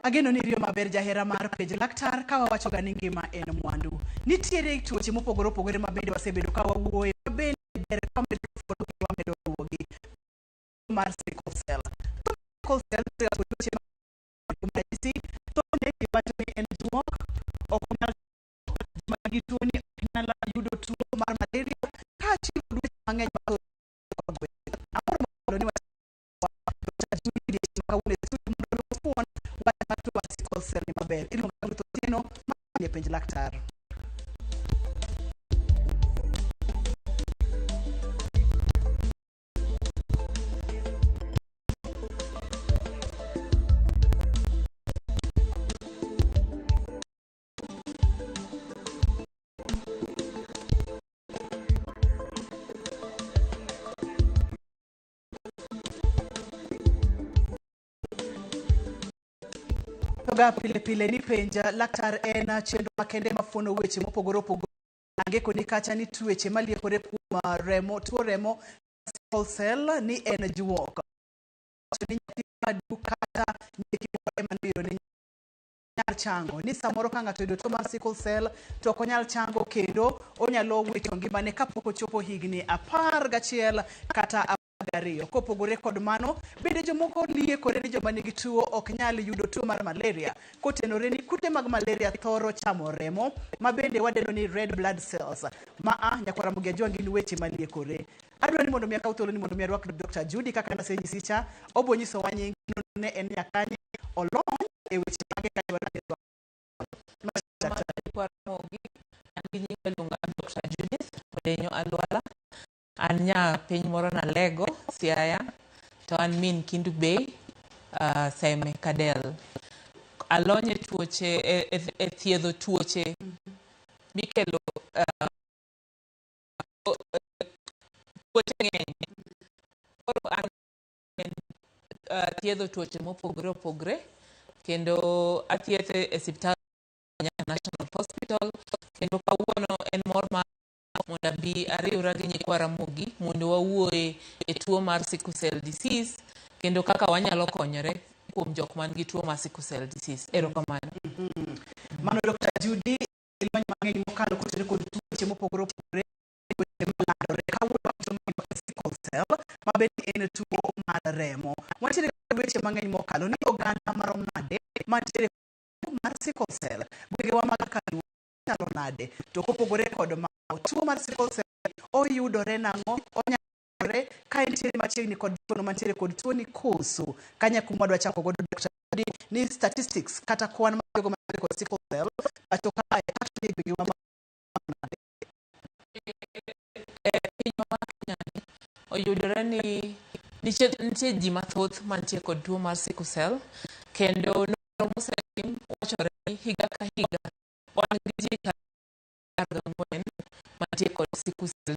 Ageno ni iriyo maber jahera mar penj laktar ka wawachoga ni ngima en mwandu. Nitiere tuoche mopogore opogore ma bende wasebedo ka wawuoye ma bende ber ka wamedo fuolo kendo wamedo luwogi. Mar sickle cell. Tuo mar sickle cell nitiere kod tuoche ma kuom ranyisi thothne ji wacho ni en juok, ok onyal joma nigi tuoni ok nyal yudo tuo mar malaria kaachiel kod weche mang'eny mathoth. Amor mokalo ni Dr. Judy kawuono e studio mondo ofuon wach mar tuo mar sickle cell ni maber. Iluonga Ruth Otieno, ma e penj laktar. Ga pile pile ni penja laktar en chenro makende mafuono weche mopogore opogore. Angeko ni kacha ni tueche maliekore kuom remo, tuo remo sickle cell ni en juok. Wacho ni nyathi madu kata nyathi moro ema noyudo ni nyal chango. Ni samoro ka ng'ato oyudo tuo mar sickle cell to ok onyal chango kendo onyalo wito ngimane kapok ochopo higni 11 kata 12. Kopogore kod mano, bende jomoko liekore ni joma nigi tuo ok nyal yudo tuo mar malaria kotenore ni kute mag malaria thoro chamo remo ma bende wadendo ni red blood cells. Ma a nyakwar Ramogi Ajwang' gin weche maliekore. Adwaro ni mondo mi akaw thuolo ni mondo mi arwak Dr. Judy kaka nasenyisi cha, obo nyisowa nying ne en nyakanye, olony e weche mage ka dwaro ni Daktari. Ramogi, an gi nyinga iluonga ni Dr. Judith Odenyo Alwala. An nya piny moro Nalego, Siaya, to an min Kindu Bay, Seme Kadel. Alony e tuoche, e, e, e thiedho tuoche mikelo tuoche ng'eny. Koro an thiedho tuoche mopogore opogore kendo athiethe e siptal Kenyatta National Hospital kendo kawuono en mor mar mondo abi ariwra gi nyikwa Ramogi mondo wawuoye e tuo mar sickle cell disease kendo kaka wanyalo konyore kuom jok man gi tuo mar sickle cell disease. Erokamano. Mano Dr. Judy lony mang'eny mokalo kotenore kod tuoche mopogore opogore tuoche malandore. Kawuono wacho mar sickle cell ma bende en tuo mar remo. Wantiere kod weche mang'eny mokalo ni oganda marom nade mantiere mar sickle cell. Gwengewa mag Kaluo chalo nade? To kopogore kod mago, tuo mar sickle cell oyudore nang'o? Onyalore ka entiere machiegni kod jono mantiere kod tuo ni koso? Kanya kuma wadwa chako godo Dr. Judy ni statistics kata kwan mar jogo mantiere kod sickle cell pacho kae kata e gwengewa ma nade? E pinywa mar Kenya ni oyudore ni nitie, nitie ji mathoth mantie kod tuo mar sickle cell kendo nonro mosetim wachore ni higa ka higa wan gi ji 14 mantie kod sickle cell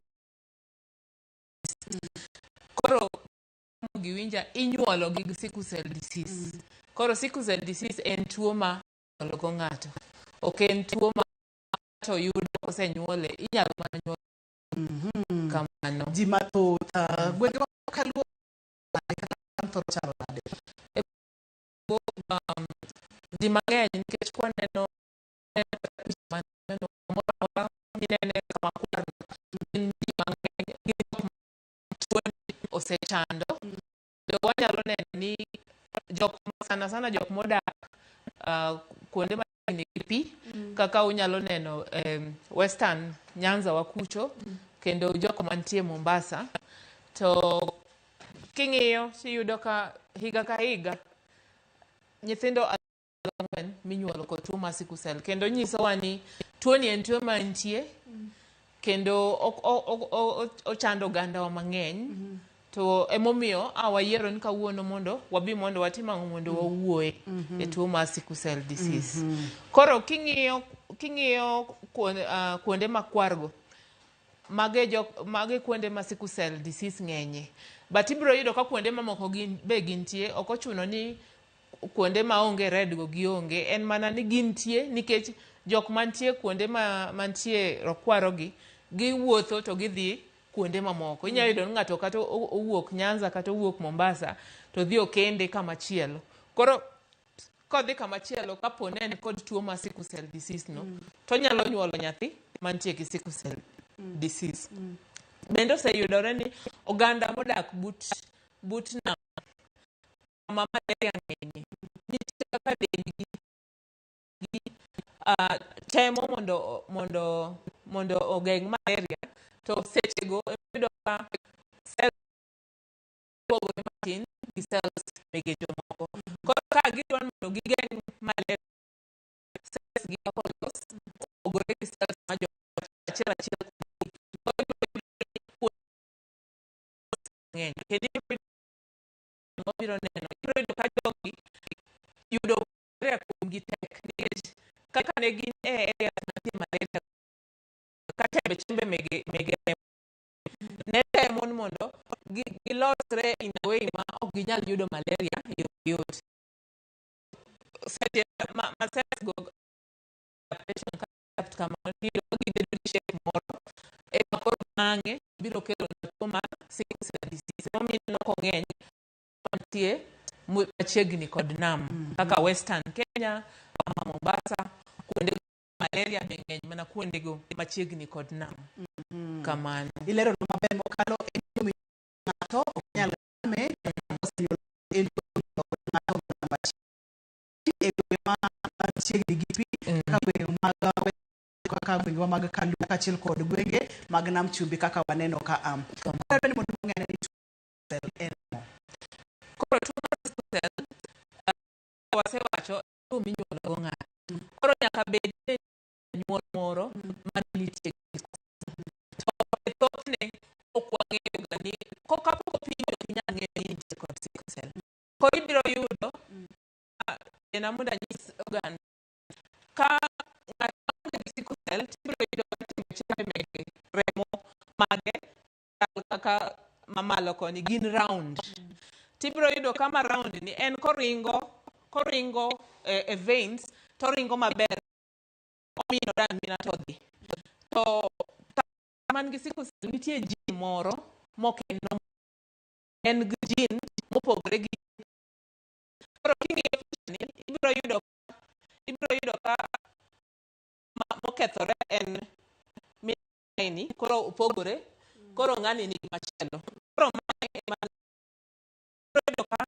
disease. Koro giwinja inyuolo gi sickle cell disease. Koro sickle cell disease en tuo ma inyuolo go ng'ato. Ok en tuo ma ng'ato yudo kosenyuole, inyalo mana nyuol kamano. Ji mathoth gwengewa kaluo kata thoro chalo nade? Ji mang'eny nikech kwaneno picha maneno kamoro amora minene kama kwar gin ji mang'eny gin jok ma tuoni osechando. To wanyalo neno ni jok sana sana jok modak kuonde machiegni gi pi kaka unyalo neno Western Nyanza wa kucho kendo jok mantie Mombasa to king'iyo tiyudo ka higa ka higa nyithindo 4,000 minyuolo kod tuo mar sickle cell kendo nyisowa ni tuoni en tuo mantie kendo ochando ogandawa mang'eny to emomiyo a wayiero ni kawuono mondo wabi mondo watim ang'o mondo wawuoye e tuo mar sickle cell disease. Koro king'iyo king'iyo kuonde makwargo mage jok mage kuonde ma sickle cell disease ng'enye but ibiro yudo ka kuonde mamoko gin be gintie ok ochuno ni kuonde ma onge red go gionge en mana ni gintie nikech jok mantie kuonde ma mantie rokwaro gi giwuotho to gidhi kuonde mamoko. Inyalo yudo ni ng'ato kata owuok Nyanza kata owuok Mombasa to dhi okende kama chielo. Koro Kodhi kama chielo kapo ne en kod tuo mar sickle cell disease no, to onyalo nyuolo nyathi mantie gi sickle cell disease. Bende oseyudore ni oganda modak but nam kama malaria ng'enyie, nitie kaka dendgi temo mondo ogeng' malaria to sechego iyudo ka cells pogore matin gi cells mege jomoko. Koro ka gidwa mondo gigeng' malaria, cells gi kaka olos opogore gi cells ma jomoko achiel achiel kuomgi. Koro ibiro yudo ni ng'eny kendo ibiro yudo wabiro neno ibiro yudo ka jogi yudo malaria kuomgi tek nikech kaka ne gin e areas mantie malaria kata e chembe mege remo ne temo ni mondo gilosre in a way ma ok ginyal yudo malaria e yo mayot. Seche ma cells go adaptation ka adapt kamano iyudo ka gibedo gi shape moro ema koro bang'e biro kelo tuo mar sickle cell disease. Emomiyo ineno kong'eny mantie machiegni kod nam kaka Western Kenya ama Mombasa kuonde malaria be ng'eny mana kuondego machiegni kod nam. Kamano. Ilero maber mokalo en tuo ng'ato ok nyal game osenyuol en tuo ng'ato namba achiel e gwenge ma machiegni gi pi kaka gwenge mag kaka gwengewa mag Kaluo kaachiel kod gwenge mag Nam Chumbi kaka waneno ka am. Koro adwa ni mondo wang'e ni tuo cell en ang'o. Koro tuo mar sickle cell wasewacho tuo minyuolo go ng'ato. Koro nyaka bed ni janyuol moro mane nitie gi sickle cell. To e thothne ok wang'eyo ga ni kapok opimi ok inyal ng'eyo ni intie kod sickle cell. Koro ibiro yudo yiena mondo anyis oganda ka ng'at maonge gi sickle cell tibiro yudo ka chembe mege remo mage chal kaka mamalo koni gin round. Tibiro yudo ka ma round ni en koringo e veins toringo maber ominore amina to odhi. To man gi sickle cell nitie gene moro mok en normal. En gi gene mopogore gi koro king'iyo pichani ibiro yudo ka mokethore en ni koro opogore koro ng'ani nigi machielo koro mae ema ibiro yudo ka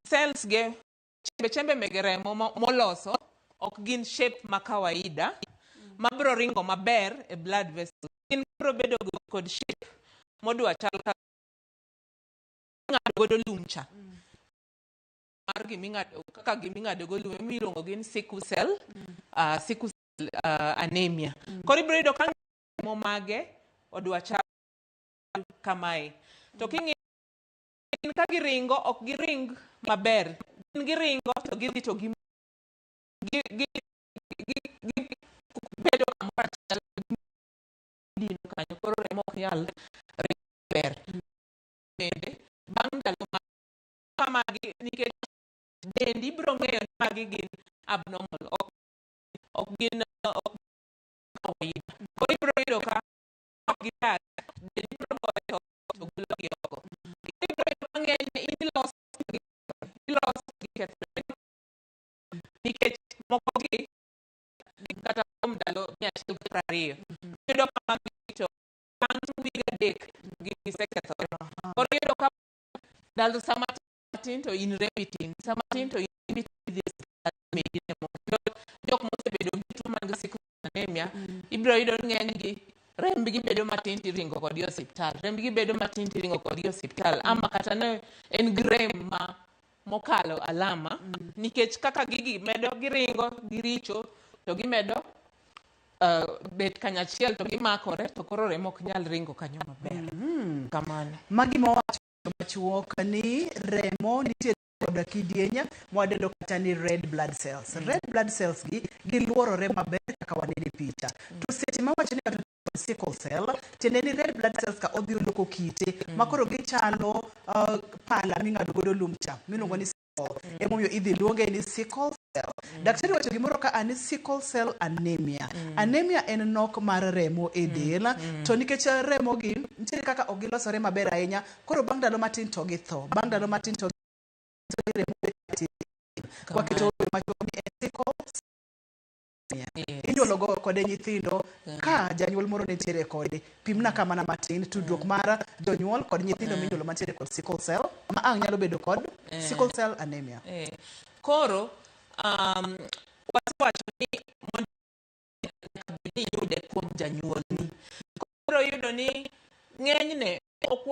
cells ge chembe chembe mege remo moloso ok gin shape ma kawaida mabiro ringo maber e blood vessels gin biro bedo kod shape modwa chal ka ing'ado godo lum cha mar giming'ado kaka giming'ado go lum emiluongo gi ni sickle cell anemia. Koro ibiro yudo ka remo mage odwa chal kamae. To king'iyo gin ka giringo ok giring maber. Gin giringo to gidhi to gi bedo kamoro achiel dino kanyo koro remo ok nyal ringo maber. Bende bang' ndalo ma kamagi nikech dendi biro ng'eyo ni magi gin abnormal ok gin ok kawaida. Koro ibiro yudo ka ok gidak dendi biro goyo to golo gi oko. Koro ibiro yudo ka ng'enyne in iloso iloso gikethore nikech moko gi kata kuom ndalo 120. Iyudo ka magi to bang' wige 3 gin gisekethore. Koro iyudo ka ndalo sama tin to in rembi tin, sama tin to in rembi tin idhi e osiptal imedi remo. Kendo jok mosebedo gi tuo mar sickle anemia ibiro yudo ni ng'enygi rembgi bedo matin tiringo kodgi e osiptal. Rembgi bedo matin tiringo kodgi e osiptal. Ama kata ne en gi rem ma mokalo alama nikech kaka gigi medo giringo giricho to gimedo bet kanyachiel to gimakore to koro remo ok nyal ringo kanyo maber. Kamano. Magi mowacho machuok ni remo nitie kod kidieny mwadendo kata ni red blood cells. Red blood cells gi giluorore maber kaka waneno e picha. To seche mawacho ni ng'ato sickle cell, tiende ni red blood cells ka odhi oloko kite ma koro gichalo pala ming'ado godo lum cha miluongo ni sickle. Emomiyo idhi luonge ni sickle cell. Daktari wacho gimoro ka a ni sickle cell anemia. Anemia en nok mar remo e del to nikech remo gi nitiere kaka ok gilosore maber ahinya koro bang' ndalo matin to githo. Bang' ndalo matin to remo bet matin. Waketo machuok ni en sickle. Yes. Inyuolo go kode nyithindo ka janyuol moro nitiere kode. Pimna ka mana matin tudruok mar jonyuol kod nyithindo minyuolo mantiere kod sickle cell ma ang' nyalo bedo kod sickle cell anemia. Koro wasewacho ni mondo nyaka bed ni iyude kuom janyuolni. Koro iyudo ni ng'enyne ok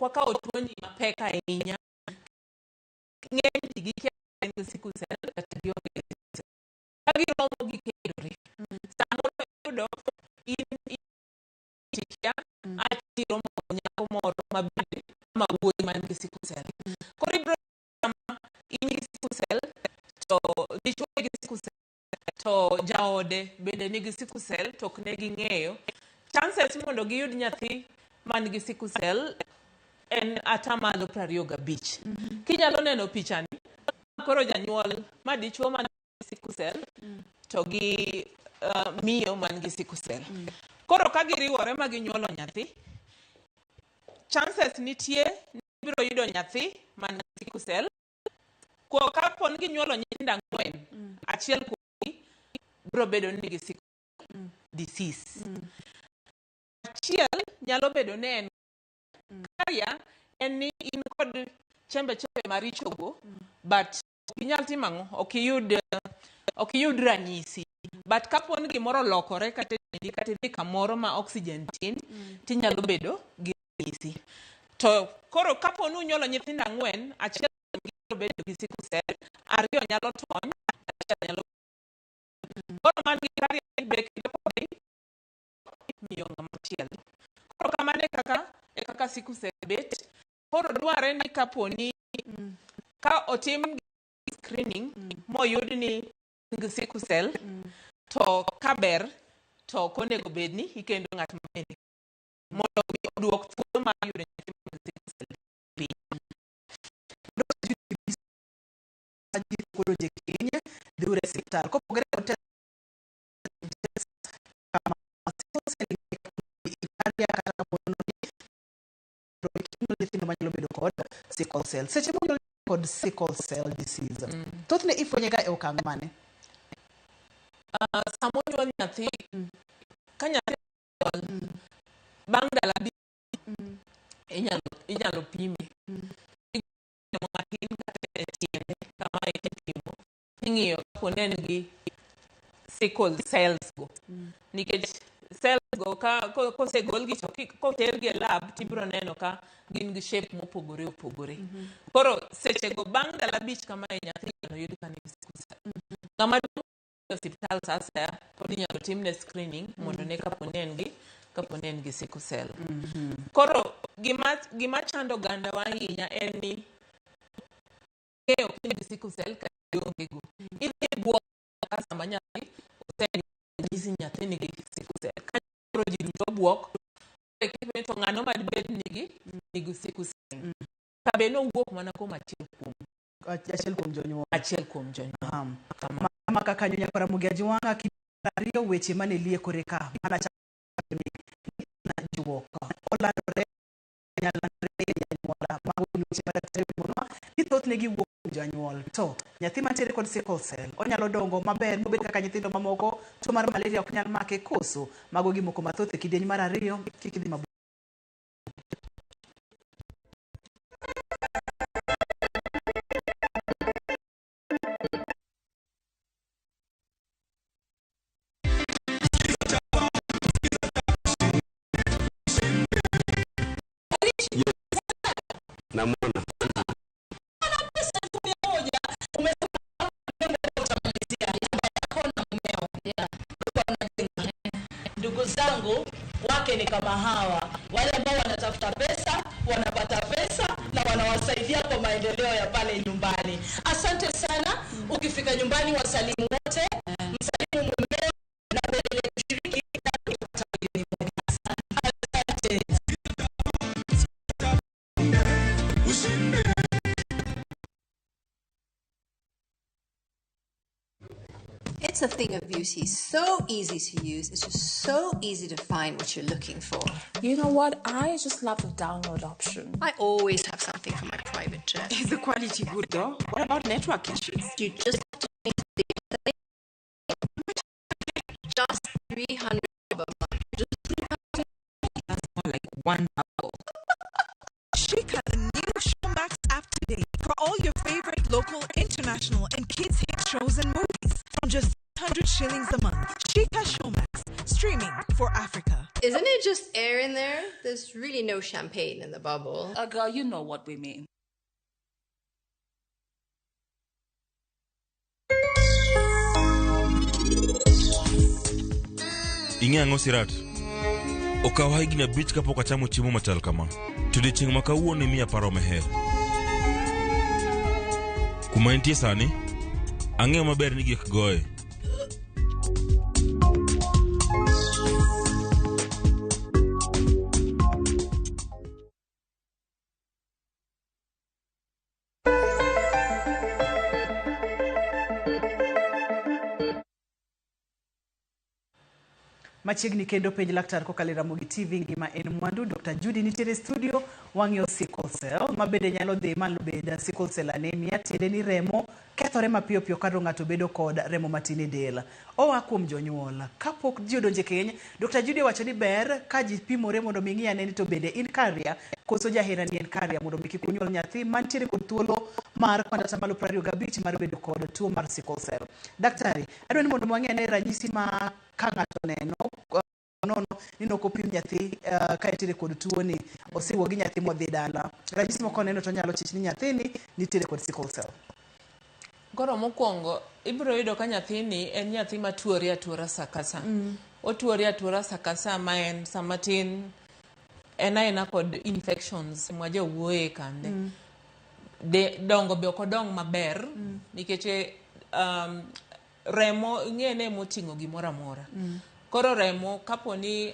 wakawo tuoni mapek ahinya. Ng'eny ji gikia gin gi sickle cell kata gionge gi sickle cell. Ka giromo gikendore. Samoro iyudo in ikia ati iromo kod nyako moro ma bende ama wuoyi man gi sickle cell. Koro ibiro kama in gi sickle cell to dichuo nigi sickle cell to jaode bende nigi sickle cell to ok ne ging'eyo. Chances mondo giyud nyathi man gi sickle cell en atamalo 25. Kinyalo neno pichani, koro janyuol ma dichuo man gi sickle cell to gi miyo man gi sickle cell. Koro ka giriwore ma ginyuolo nyathi, chances nitie ni ibiro yudo nyathi man gi sickle cell. Ko kapo ni ginyuolo nyithindo ang'wen, achiel kuomgi biro bedo ni nigi sickle disease. Achiel nyalo bedo ni en carrier, en ni in kod chembe chembe maricho go, but ok inyal timo ang'o, ok iyud ranyisi. But kapo ni gimoro olokore kata e dendi kata idhi kamoro ma oxygen tin, tinyalo bedo gi ranyisi. To koro kapo ni unyuolo nyithindo ang'wen, achiel kuomgi biro bedo gi sickle cell, ariyo nyalo tony, achiel nyalo. Koro man gi carrier be kendo kodhi miyo ng'ama chielo. Koro kamano e kaka sickle cell bet. Koro dwarre ni kapo ni ka otim screening moyud ni in gi sickle cell, to kaber to ok onego bed ni ikendo ng'at ma bende mondo mi oduok thuolo mar yudo nyathi man gi sickle cell piny. Kodonje keny dhiuru e osiptal. Kopogore kod test kama sickle cell kata kapono ni nyithindo manyalo bedo kod sickle cell. Seche monyuol kod sickle cell disease, thothne ifwenye ga e okang' mane? Sama onyuol nyathi, ka nyathi onyuol, bang' ndalo 5 inyalo pime. Igolo matin kata e tiende kama ipimo, ing'iyo kapo ni en gi sickle cells go. Nikech cells go ka kosegolgi to kotergi e lab tibiro neno ka gin gi shape mopogore opogore. Koro sechego bang' ndalo 5 kamae nyathi inyalo yud ka nigi sickle cell. Ng'ama duong' e osiptal sa asaya pod inyalo timne screening mondo ne kapo ni en gi sickle cell. Koro gima chando ogandawa ahinya en ni ng'eyo ka in gi sickle cell kata ionge go. Idhi buok ka sama nyathi osenyisi nyathi nigi sickle cell. Ka koro ji duto buok, to ng'ano madibed nigi sickle cell. Ka be nowuok mana kuom achiel kuom achiel kuom jonyuol. Achiel kuom jonyuol. Kama kaka kanyo nyakora Ramogi Ajwang'a ariyo weche mane liekore ka mana chako juok olandore nyalandore e anyuola. Mago gin weche ma daktari opimonwa ni thothne giwuok kuom janyuol. To nyathi mantiere kod sickle cell onyalo dongo maber mobed kaka nyithindo mamoko, tuo mar malaria ok nyal make koso. Mago gimoko mathoth e kidieny mar ariyo, kik idhi mabor. Namwona. Ndugu zangu wake ni kama hawa, wale ambao wanatafuta pesa wanapata pesa na wanawasaidia kwa maendeleo ya pale nyumbani. Asante sana. Ukifika nyumbani wasalimu wote, msalimu mumeo na uendelee kushiriki na kupata wageni wengi. Asante. It's a thing of beauty, so easy to use. It's just so easy to find what you're looking for. You know what? I just love the download option. I always have something for my private jet. Is the quality good though? What about network issues? You just have to change the just 300 a month. Just That's more like 1 hour. Shika the new Showmax app today for all your favorite local, international, and kids hit shows and movies from just 100 shillings a month. Shika Showmax, streaming for Africa. Isn't it just air in there? There's really no champagne in the bubble. Girl, you know what we mean. Ing'e ang'o Sirat? Okawa higni 5 kapok achamo chiemo machal kama. To odiechieng' ma kawuono imiya paro meher. Kuma entie sani, ang'eyo maber ni gik goye. Machiegni kendo penj laktar kokalo e Ramogi TV ngima en mwandu. Dr. Judy nitiere e studio wang'iyo sickle cell ma bende nyalo dhi malo bed sickle cell anemia, tiende ni remo kethore mapiyo piyo kado ng'ato bedo kod remo matin e del. Oa kuom jonyuol. Kapok ji odonjo e keny, Dr. Judy owacho ni ber ka ji pimore mondo mi ng'i ane ni to bende in carrier koso jaherani en carrier mondo mi kik unyuol nyathi mantiere kod thuolo mar kwan 25% mar bedo kod tuo mar sickle cell. Daktari, adwa ni mondo wang'i ane ranyisi ma ka ng'ato neno nono ni nok opim nyathi ka entiere kod tuo ni osewuok gi nyathi modhi dala. Ranyisi moko neno to nyalo chich ni nyathini nitiere kod sickle cell. Koro mokwongo ibiro yudo ka nyathini en nyathi matuore atuora sa ka sa. Otuore atuora sa ka sa ma en sama tin en aena kod infections mwajawuoye kande. Dongo be ok odong maber nikech remo ing'e moting'o gimoro amora. Koro remo kapo ni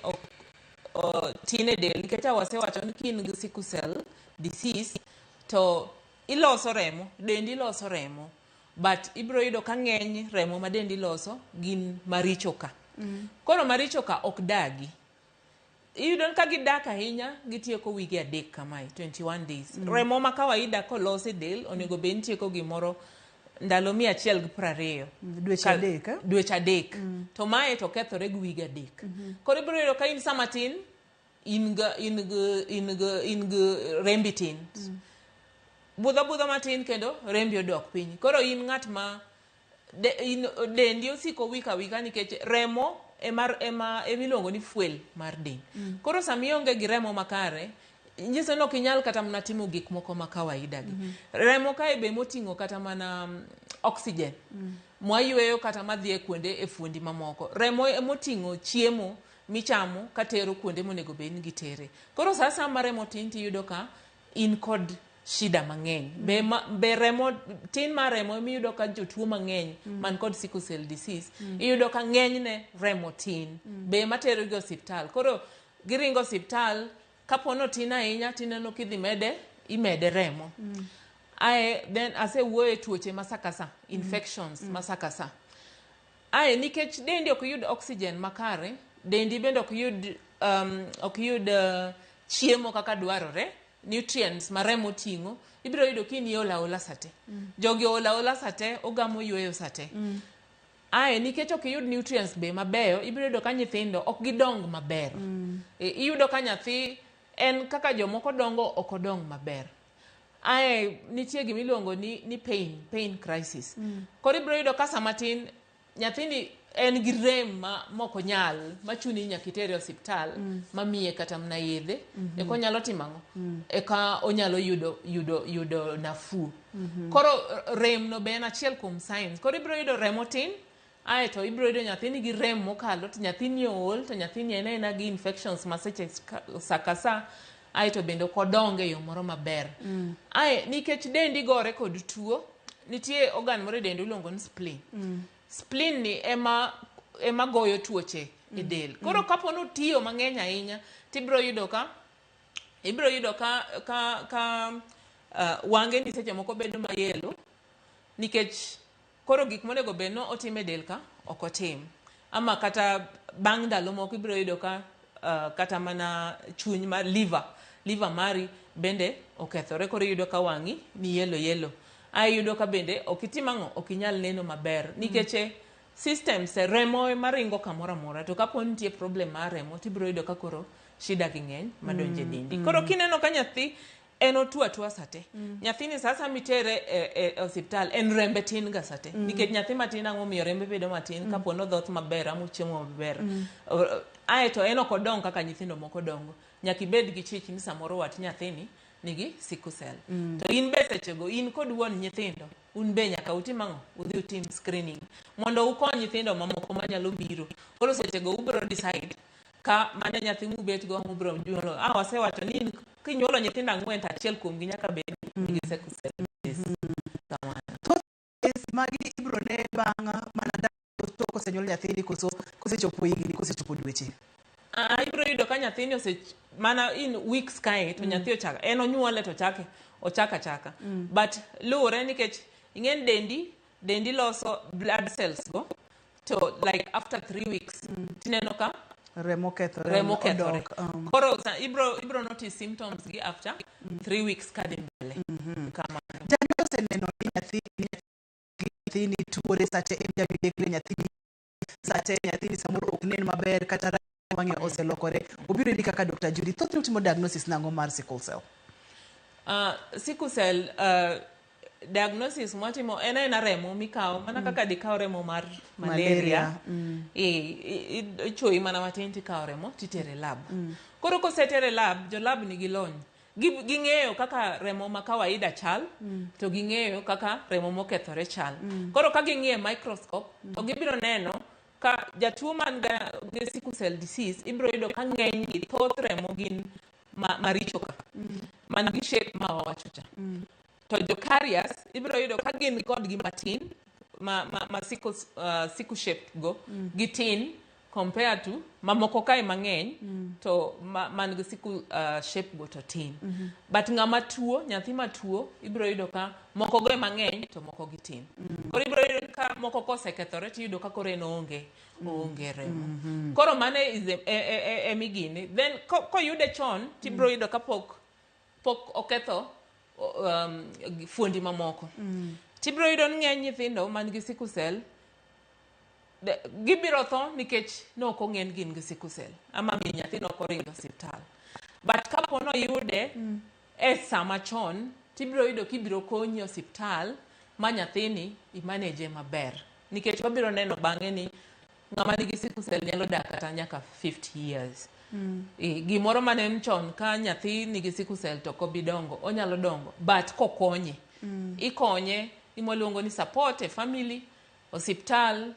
tin e del, nikech wasewacho ni ka in gi sickle cell disease to iloso remo, dendi loso remo, but ibiro yudo ka ng'eny remo ma dendi loso gin maricho ka. Koro maricho ka ok dagi. Iyudo ka gidak ahinya gitieko wige 3 kamae, 21 days. Remo ma kawaida kolos e del onego bed ni tieko gimoro ndalo 120. Dweche 3, eh? Dweche 3. To mae to kethore gi wige 3. Koro ibiro yudo ka in sama tin, in gi rembi tin. Budho budho matin kendo rembi odok piny. Koro in ng'at ma dendi osiko wika wika nikech remo ema emiluongo ni fuel mar del. Koro sama ionge gi remo makare, nyiso ni ok inyal kata mana timo gik moko ma kawaida gi. Remo kae be moting'o kata mana oxygen. Mwayweyo kata madhi e kuonde e fuondi mamoko. Remo emoting'o chiemo michamo katero kuonde monego bed ni gitere. Koro sa asaya ma remo tin tiyudo ka in kod shida mang'eny. Be remo tin mar remo emiyudo ka jotuo mang'eny man kod sickle cell disease, iyudo ka ng'enyne remo tin. Be matero gi osiptal. Koro giringo osiptal, kapo ni otin ahinya tineno kidhi mede, imede remo. Ae, then asewuoyo e tuoche ma sakasa, infections ma sakasa. Ae, nikech dendi ok yud oxygen makare, dendi bende ok yud chiemo kaka dwarore, nutrients ma remo ting'o, ibiro yudo ka in iola ola sate. Jogi ola ola sate, ogamo yweyo sate. Ae, nikech ok iyud nutrients be mabeyo, ibiro yudo ka nyithindo ok gidong maber. Iyudo ka nyathi en kaka jomoko dongo ok odong maber. Ae, nitie gima iluongo ni pain crisis. Koro ibiro yudo ka sama tin, nyathini en gi rem ma mok onyal, machuni nyaka itere e osiptal, mamiye kata mana yedhe, eka onyalo timo ang'o? Eka onyalo yudo nafuu. Koro rem no be en achiel kuom signs. Koro ibiro yudo remo tin, ae to ibiro yudo nyathini gi rem mokalo, to nyathini ool, to nyathini en aena gi infections ma seche sa ka sa, ae to bende ok odong e yo moro maber. Ae, nikech dendi gore kod tuo, nitie organ moro e dendi iluongo ni spleen. Spleen ni ema goyo tuoche e del. Koro kapo ni otiyo mang'eny ahinya, tibiro yudo ka, ka wange ni seche moko bedo mayelo, nikech Koro gik monego bed no otim e del ka ok otim. Ama kata bang' ndalo moko ibiro yudo ka kata mana chuny mar liver, liver mari bende okethore koro iyudo ka wang'i ni yellow yellow. Ae iyudo ka bende ok itim ang'o, ok inyal neno maber nikech e systems e remo ema ringo kamoro amora to kapo ni nitie problem mar remo tibiro yudo ka koro shida gi ng'eny madonjo e dendi. Koro kineno ka nyathi en otuo atua sate nyathini sa asaya mitere e osiptal en rembe tin ga sate nikech nyathi matin ang'o miyo rembe bedo matin kapo ni odhoth maber ama ochiemo maber. Aeto en ok odong kaka nyithindo moko dongo. Nyaka ibed gi chich ni samoro wat nyathini nigi sickle cell. To in be sechego in kod wuon nyithindo un be nyaka utim ang'o? Udhi utim screening mondo ukony nyithindo mamoko manyalo biro. Koro sechego ubiro decide ka mane nyathi mubet go ubiro nyuolo. Ah, wasewacho ni in kinyuolo nyithindo ang'wen to achiel kuomgi nyaka bed nigi sickle cell disease. Kamano. Thoth magi ibiro ne bang' mana ndalo tok kosenyuol nyathini koso kosechopo higni kosechopo dweche. Ah, ibiro yudo ka nyathini ose mana in weeks kae to nyathi ochako en onyuole to ochake ochaka achaka but luwore nikech ing'e ni dendi loso blood cells go to like after 3 weeks tineno ka remo kethore, remo kethore. Odok, Koro ibro notice symptoms gi after 3 weeks kadhi mbele kamano. Janyuol oseneno ni nyathini tuore sate en jamidekre nyathini sate nyathini samoro ok nen maber kata wang'e oselokore obiro iri kaka Dr. Judy thothne utimo diagnosis nang'o mar sickle cell? Sickle cell diagnosis mwatimo en aena remo mikawo mana kaka dikaw remo mar malaria. Malaria. Ichuoyi mana matin tikawo remo titere lab. Koro kosetere lab, jo lab nigi lony. Ging'eyo kaka remo ma kawaida chal to ging'eyo kaka remo mokethore chal. Koro ka ging'iyo e microscope to gibiro neno ka jatuo man ga gi sickle cell disease ibiro yudo ka ng'eny gi thoth remo gin maricho ka man gi shape ma wawacho cha. To jo carriers ibiro yudo ka gin kodgi matin ma sickle shape go gitin compared to mamoko kae mang'eny to man gi sickle shape go to tin. But ng'ama tuo, nyathi matuo ibiro yudo ka moko go ema ng'eny to moko gitin. Koro ibiro yudo ka moko kosekethore tiyudo ka koro en oonge remo. Koro mano is emigini. Then koyude chon tibiro yudo ka pok oketho fuondi mamoko. Tibiro yudo ni ng'eny nyithindo man gi sickle cell gibiro tho nikech nok ong'e ni gin gi sickle cell ama min nyathi nok oringo osiptal. But kapo noyude e sama chon tibiro yudo kibiro konyi osiptal ma nyathini imaneje maber. Nikech wabiro neno bang'e ni ng'ama nigi sickle cell nyalo dak kata nyaka 50 years. Gimoro mane en chon ka nyathi nigi sickle cell to ok obi dongo, onyalo dongo but kokonye. Ikonye gima ni support e family, osiptal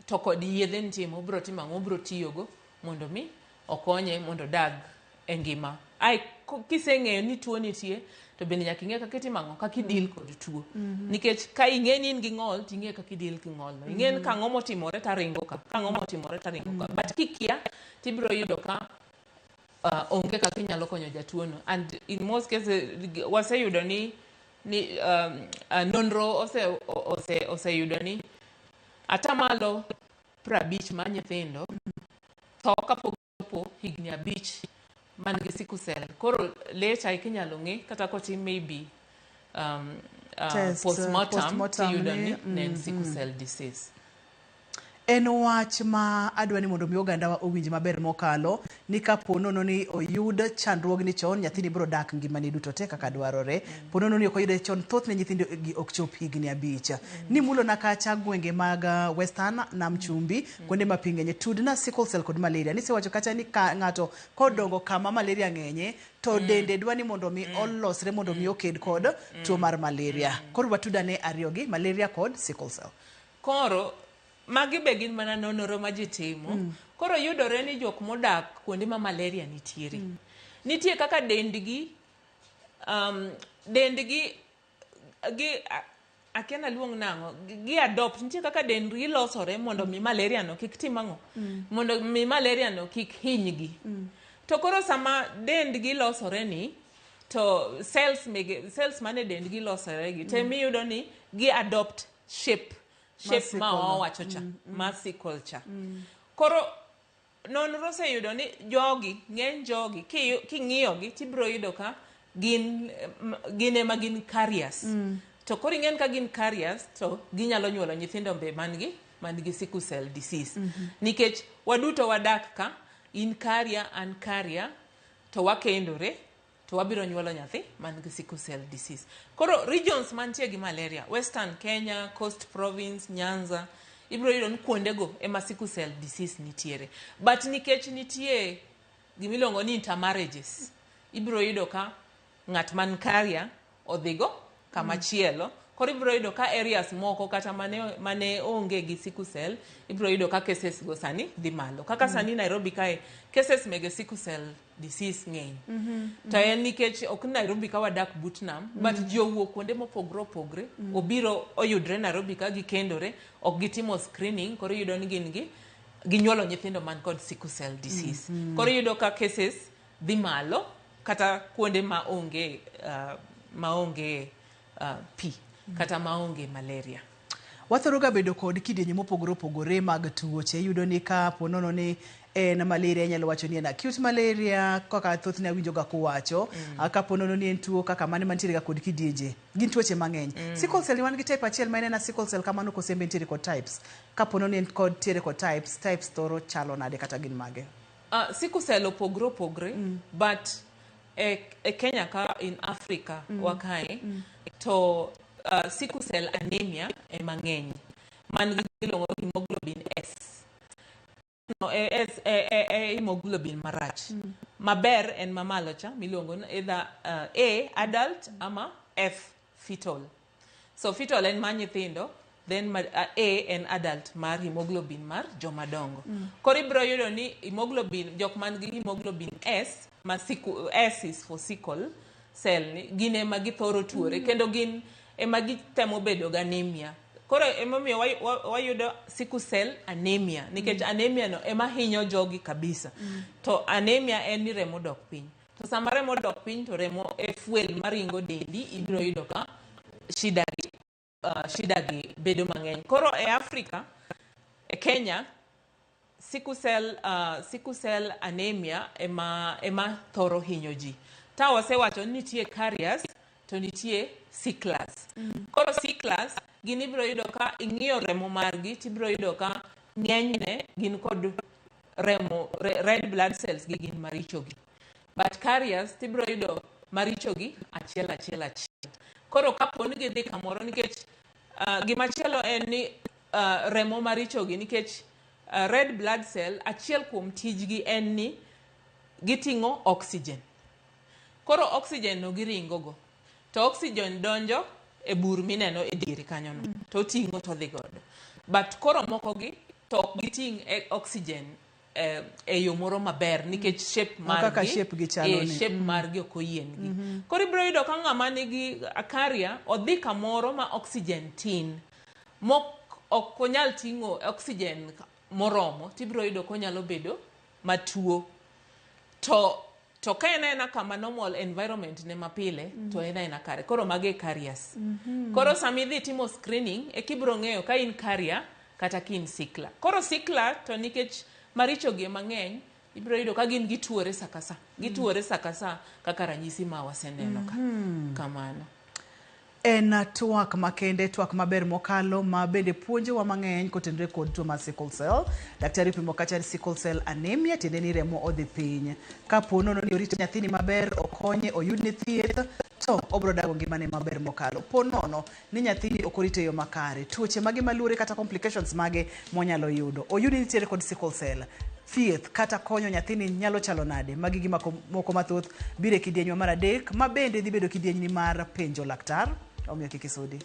to kod yedhe nitie mobiro timo ang'o obiro tiyogo mondo mi okonye mondo odag e ngima. Ai kiseng'eyo ni tuo nitie to bende nyaka ing'e kaka itimo ang'o kaka i-deal kod tuo. Nikech ka ing'e ni in gi ng'ol ting'e kaka i-deal gi ng'ol no. Ing'e ni ka ang'o motimore taringo ka, ka ang'o motimore taringo ka. But kikia tibiro yudo ka onge kaka inyalo konyo jatuo no. And in most cases waseyudo ni nonro oseyudo ni 50% mar nyithindo tho kapok chopo higni 5 man gi sickle cell. Koro later ikinyalo ng'e kata kotim maybe test, postmortem, postmortem tiyudo ni ne en sickle cell disease. En wach ma adwa ni mondo mi ogandawa owinj maber mokalo ni kapo nono ni oyud chandruogni chon nyathini biro dak ngimane duto te kaka dwarore. Po nono ni ok oyude chon thothne nyithindo gi ok chop higni 5. Ni mulona kacha gwenge mag Western Nam Chumbi kuonde ma pi ng'enye tudna sickle cell kod malaria. Nisewacho kacha ni ka ng'ato kodongo kama malaria ng'enye to dende dwa ni mondo mi olosre mondo mi oked kod tuo mar malaria. Koro watudane ariyo gi malaria kod sickle cell. Koro magi be gin mana nonro ma ji timo. Koro yudore ni jok modak kuonde ma malaria nitiere. Nitie kaka dendgi gi akia naluong nang'o gi adopt nitie kaka dendgi losore mondo mi malaria no kik tim ang'o mondo mi malaria no kik hinygi. To koro sama dendgi losore ni to cells mege cells mane dendgi losore gi temiyudo ni gi adopt shape. shape sickle ma no. wawacho cha mar sickle cha. Koro nonro oseyudo ni jogi, ng'eny jogi king'iyogi tibiro yudo ka gin gin ema gin carriers. To koro ing'en ka gin carriers to ginyalo nyuolo nyithindo be man gi sickle cell disease. Nikech waduto wadak ka, in carrier, an carrier, to wakendore to wabiro nyuolo nyathi man gi sickle cell disease. Koro regions mantie gi malaria, Western Kenya, Coast Province, Nyanza, ibiro yudo ni kuondego ema sickle cell disease nitiere. But nikech nitie gimiluongo ni intermarriages, ibiro yudo ka ng'at man carrier odhigo kama chielo. Koro ibiro yudo ka areas moko kata mane onge gi sickle cell, ibiro yudo ka cases go sani dhi malo. Kaka sani Nairobi kae, cases mege sickle cell disease ng'eny. To en nikech ok ni Nairobi ka wadak but nam, but ji owuok kuonde mopogore opogore, obiro oyudre Nairobi ka gikendore, ok gitimo screening, koro iyudo ni gin gi ginyuolo nyithindo man kod sickle cell disease. Koro iyudo ka cases dhi malo kata kuonde maonge pi kata maonge malaria. Wathoro ga bedo kod kidienje mopogore opogore mag tuoche. Iyudo ni ka po nono ni en malaria, inyalo wacho ni en acute malaria kaka thothne awinjo ga kuwacho. Kapo nono ni en tuo kaka mane mantiere ga kod kidienje, gin tuoche mang'eny. Sickle cell wan gi type achiel ma en ena sickle cell kamano, kose be nitiere kod types? Kapo nono ni en kod tiere kod types, types thoro chalo nade kata gin mage? Sickle cell opogore opogore, but e Kenya ka, in Africa wa kae, to sickle cell anemia ema ng'eny man gi iluongo ni hemoglobin S. No, S e hemoglobin marach. Maber en mamalo cha miluongo ni either A adult ama F fetal. So fetal en mar nyithindo, then A en adult mar hemoglobin mar joma dongo. Koro ibiro yudo ni hemoglobin, jok man gi hemoglobin S, ma sickle, S is for sickle cell ni, gin ema githoro tuore kendo gin ema gitemo bedo gi anemia. Koro emomiyo wayudo sickle cell anemia, nikech anemia no ema hinyo jogi kabisa. To anemia en ni remo dok piny. To sama remo dok piny to remo e fuel maringo dendi, ibiro yudo ka shida gi bedo mang'eny. Koro e Africa, e Kenya, sickle cell anemia ema thoro hinyo ji. Ta wasewacho ni nitie carriers to nitie sicklers. Koro sicklers gin ibiro yudo ka ing'iyo remo margi tibiro yudo ka ng'enyne gin kod remo red blood cells gi gin maricho gi. But carriers tibiro yudo maricho gi achiel achiel achiel. Koro kapo ni gidhi kamoro nikech gimachielo en ni remo maricho gi nikech red blood cell achiel kuom tijgi en ni giting'o oxygen. Koro oxygen no giringo go. To oxygen donjo e bur mineno e diere kanyo no. To oting'o to odhi godo. But koro moko gi to ok giting' oxygen e yo moro maber nikech shape margi Kaka shape gi chalo ni. Shape margi ok oyiengi. Koro ibiro yudo ka ng'ama nigi carrier odhi kamoro ma oxygen tin mok ok onyal ting'o oxygen moromo, tibiro yudo konyalo bedo matuo. To ka en aena kama normal environment ne mapile to en aena kare. Koro magi e carriers. Koro sama idhi timo screening e kibiro ng'eyo ka in carrier kata ka in sickler. Koro sickler to nikech maricho gi ema ng'eny, ibiro yudo ka gin gituore sa ka sa, gituore sa ka sa kaka ranyisi ma waseneno ka kamano. En twak makende, twak maber mokalo ma bende puonjowa mang'eny kotenore kod tuo mar sickle cell. Daktari opimo kacha ni sickle cell anemia tiende ni remo odhi piny. Kapo nono ni orit nyathini maber, okonye, oyudne thieth, to obiro dago ngimane maber mokalo. Po nono ni nyathini ok orite e yo makare, tuoche mage maluore kata complications mage monyalo yudo. Oyud ni nitiere kod sickle cell. Thieth kata konyo nyathini nyalo chalo nade? Magi gima moko mathoth biro e kidienywa mar adek, ma bende dhi bedo kidienyni mar penjo laktar. Omiyo kik isudi.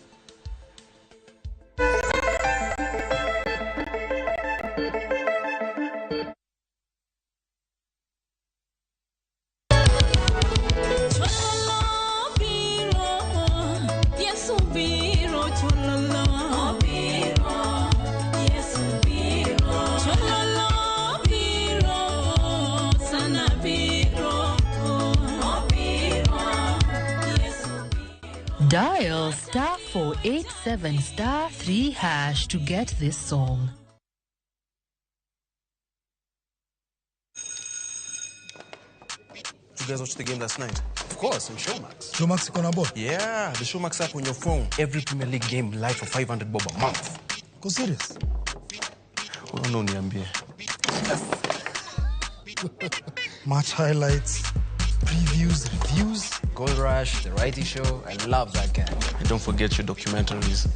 Chololo biro, Yesu biro, chololo biro, Yesu biro, chololo biro, sana biro, biro, Yesu biro. Dial star 487 star 3 hash to get this song. Did you guys watch the game last night? Of course, on Showmax. Showmax iko na ball? Yeah, the Showmax app on your phone. Every Premier League game live for 500 bob a month. Uko serious? Unaona uniambie. Match highlights, previews, reviews. Goal Rush, The Righty Show. I love that guy. And don't forget your documentaries.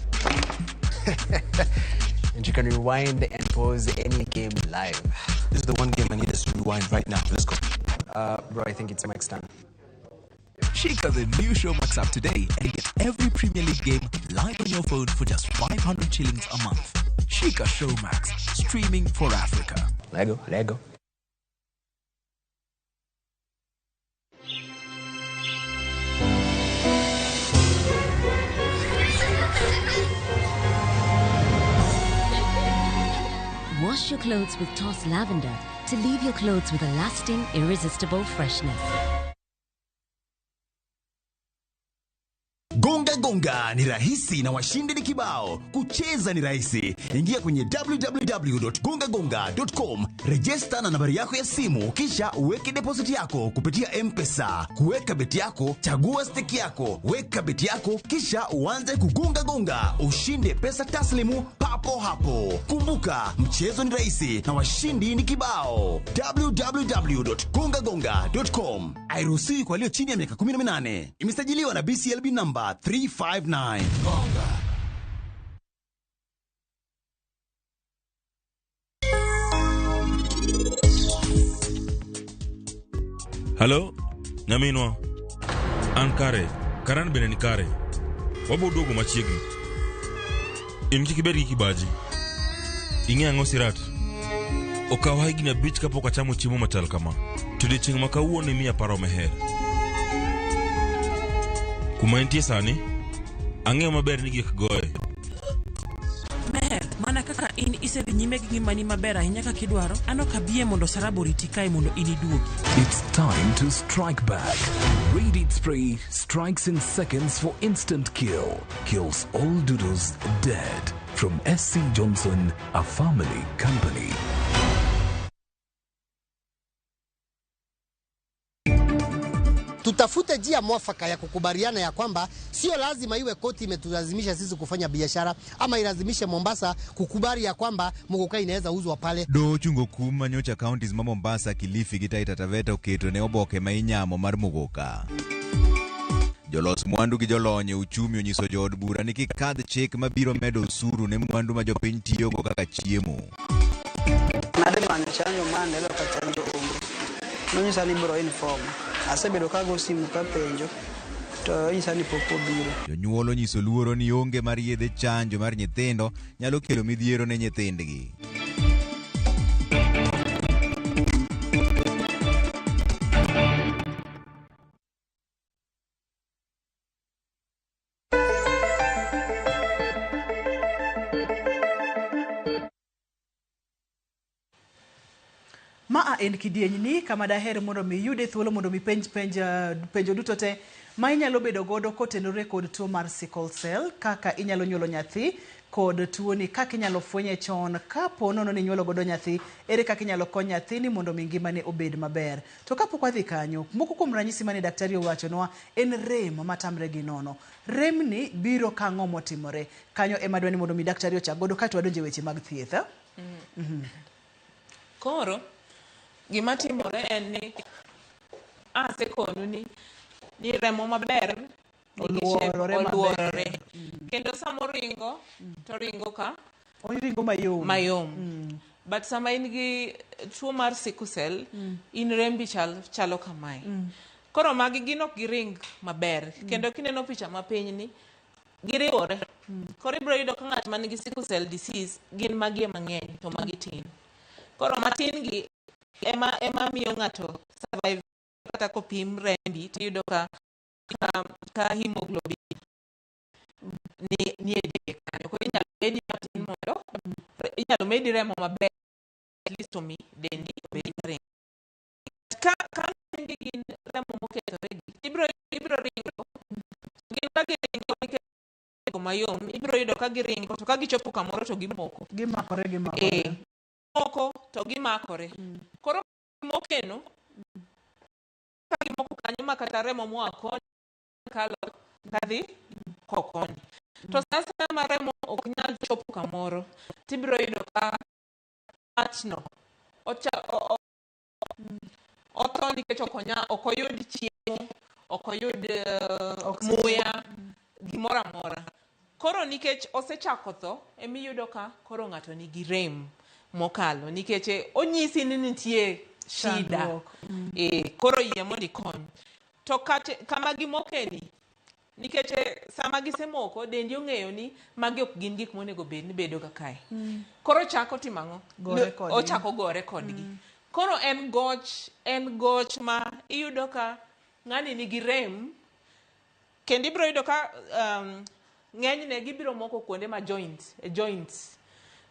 And you can rewind and pause any game live. This is the one game I need us to rewind right now. Let's go. Bro, I think it's Mike's time. Shika the new Showmax app today and get every Premier League game live on your phone for just 500 shillings a month. Shika Showmax, streaming for Africa. Lego, Lego. Wash your clothes with Toss Lavender to leave your clothes with a lasting, irresistible freshness. Gonga Gonga ni rahisi na washindi ni kibao. Kucheza ni rahisi. Ingia kwenye www.gongagonga.com, rejesta na nambari yako ya simu, kisha uweke deposit yako kupitia M-Pesa. Kuweka beti yako, chagua stake yako, weka beti yako, kisha uanze kugonga gonga, ushinde pesa taslimu papo hapo. Kumbuka, mchezo ni rahisi na washindi ni kibao. www.gongagonga.com. Hairuhusiwi kwa walio chini ya miaka 18. Imesajiliwa na BCLB number 359. Halo, nyaminwa. An kare, karan bende ni kare. Wabo duogo machiegni. In kik ibed gi kibaji. Ing'e ang'o Sirat? Okawa higni 5 kapok achamo chiemo machal kama. To odiechieng' ma kawuono imiya paro meher. Kuma entie sani, ang'eyo maber ni gik goye. Meher, mana kaka in isedhi nyime gi ngimani maber ahinya kaka idwaro, an ok abiyie mondo Sarab oriti kae mondo in iduogi. It's time to strike back. Raid Spray strikes in seconds for instant kill. Kills all doodles dead. From SC Johnson, a family company. Tutafute njia mwafaka ya kukubaliana ya kwamba sio lazima iwe koti imetulazimisha sisi kufanya biashara ama ilazimishe Mombasa kukubali ya kwamba muguka inaweza uzwa pale. Doho ochungo kum ma nyocha counties ma Mombasa, Kilifi gi Taita Taveta oketo ne oboke ma inyamo mar muguka. Jolos mwandu gi jolony e uchumi onyiso jood bura ni kik kadh chik mabiro medo osuru ne mwandu ma jopiny tiyogo kaka chiemo. Nadhi manyo chanjo ma aneno ka chanjo onge. Nonyisa ni ibiro inform. Asebedo kago simu kapenjo to inyisa ni pok obiro. Jonyuol onyiso luoro ni onge mar yedhe chanjo mar nyithindo nyalo kelo midhiero ne nyithindgi. Maa en kidienyni kama daher mondo mi iyude thuolo mondo mi penj penj penjo duto te ma inyalo bedo godo kotenore kod tuo mar sickle cell, kaka inyalo nyuolo nyathi kod tuoni, kaka inyalo fwenye chon, kapo nono ni inyuolo godo nyathi, ere kaka inyalo kony nyathini mondo mi ngimane obed maber. To kapok wadhi kanyo, moko kuom ranyisi mane daktari owachonwa en rem matamre gi nono. Remni biro kang'o motimore. Kanyo ema dwani mondo mi daktari ochak godo kaeto wadonje weche mag thieth. Koro gima timore en ni asekonu ni remo maber Oluorore maber. oluorore. Kendo sama oringo to oringo ka oringo mayom. Mayom. But sama in gi tuo mar sickle cell, in rembi chalo kamae. Koro magi gin ok giring maber. Kendo kineno picha mapiny ni giriwore. Koro ibiro yudo ka ng'at man gi sickle cell disease gin magi ema ng'eny to magi tin. Koro matin gi ema miyo ng'ato survive kata kopim rembi tiyudo ka hemoglobin ni e diere kanyo. Koro inyalo medi matin mondo inyalo medi remo maber at least omi dendi obed maring. Ka gin remo mokethore gi ibiro ringo gin ka giringo nikech mayom ibiro yudo ka giringo to ka gichopo kamoro to gimoko. Gimakore gimakore. Eh, moko to gimakore. Koro mokeno ka gimoko kanyo ma kata remo moa koni kalo kadhi kokoni. To sa asaya ma remo ok nyal chopo kamoro tibiro yudo ka ng'atno ocha, o, o, otho nikech ok onya ok oyud chiemo, ok oyud muya, gimoro amora. Koro nikech osechako tho, emiyudo ka koro ng'ato nigi rem mokalo nikech onyisi ni nitie shida. Chandruok. E, koro yie mondo ikony. To kate, kama gimokeni, nikech sama gisemoko, dendi ong'eyo ni magi ok gin gik monego bed ni bedo ga kae. Koro chako timo ang'o? Gore kodgi. Ochako gore kodgi. Koro en goch, en goch ma iyudo ka ng'ani nigi rem, kendo ibiro yudo ka ng'enyne gibiro moko kuonde ma joint, e joints.